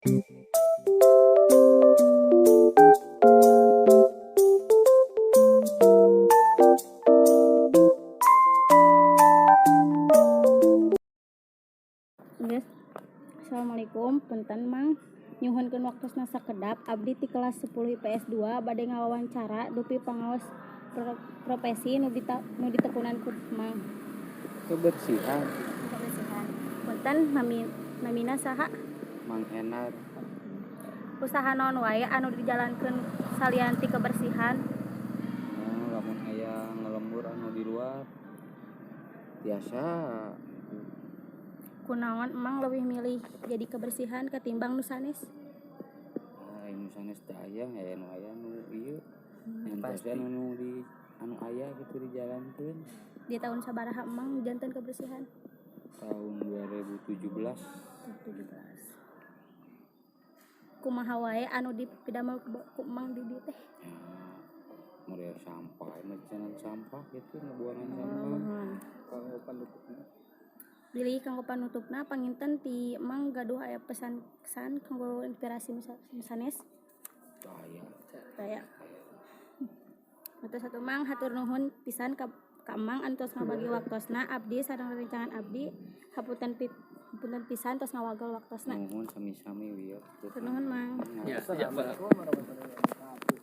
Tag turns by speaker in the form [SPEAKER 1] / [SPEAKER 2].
[SPEAKER 1] Geus. Assalamualaikum, punten, Mang, nyuhunkeun waktosna sakedap. Abdi ti kelas 10 IPS 2 bade ngawawancara dupi pangaos profesi nu ditekunan ku Mang.
[SPEAKER 2] Kebersihan.
[SPEAKER 1] Kebersihan. Punten, namina saha?
[SPEAKER 2] Mang Enar.
[SPEAKER 1] Usaha naon wae anu dijalankeun salian ti kebersihan?
[SPEAKER 2] Nah, lamun aya ngelembur anu di luar biasa.
[SPEAKER 1] Kunaon Emang leuwih milih jadi kebersihan ketimbang nu sanes?
[SPEAKER 2] Ah, nu sanes teh aya, aya nu, aya nu ieu yang
[SPEAKER 3] Pasti.
[SPEAKER 2] anu nu di anu aya gitu dijalankeun.
[SPEAKER 1] Di tahun sabaraha Emang janten kebersihan?
[SPEAKER 2] Tahun 2017.
[SPEAKER 1] 17. Kumaha wae anu dipidamel ku Emang di dieu teh?
[SPEAKER 2] Ya, model sampah, mecanan sampah gitu, ngebuangan sampah.
[SPEAKER 1] Muhun.
[SPEAKER 3] Kalau penutupnya?
[SPEAKER 1] Bilih kanggo panutupna, panginten ti Emang gaduh aya pesan kesan kanggo inspirasi nu sanes?
[SPEAKER 2] Aya.
[SPEAKER 1] Kayak Atau satu, Mang, hatur nuhun pisan ka Emang anu tos ngabagi waktosna. Abdi sareng rerencangan abdi hapunten pisan tos ngawagel waktosna.
[SPEAKER 2] Nuhun sami-sami, wieu.
[SPEAKER 1] Hatur nuhun, Mang.
[SPEAKER 3] Ya,
[SPEAKER 2] Ya.
[SPEAKER 3] Assalamualaikum warahmatullahi wabarakatuh.